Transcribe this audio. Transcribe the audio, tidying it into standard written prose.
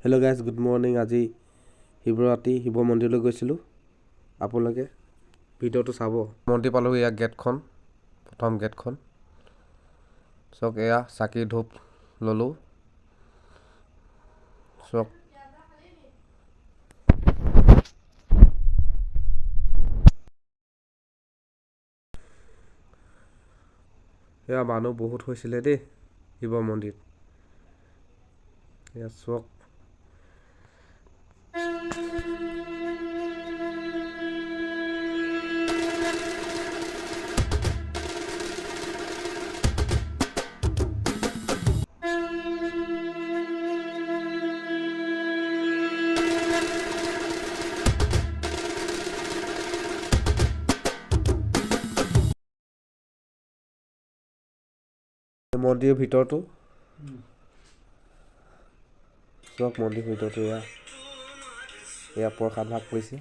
Hello' guys, good morning. আজি শিৱৰাত্ৰি, শিৱ মন্দিৰলৈ গৈছিলোঁ। আপোনালোকে ভিডিঅ'টো চাব। মন্দিৰ পালোঁ, এয়া গেটখন, প্ৰথম গেটখন চাওক। এয়া চাকি ধূপ ল'লোঁ চাওক। এয়া মানুহ বহুত হৈছিলে দেই শিৱ মন্দিৰত। এয়া চাওক। মন্দিৰৰ ভিতৰতো চাওক, মন্দিৰ ভিতৰতো এয়া প্ৰসাদ ভাগ কৰিছে।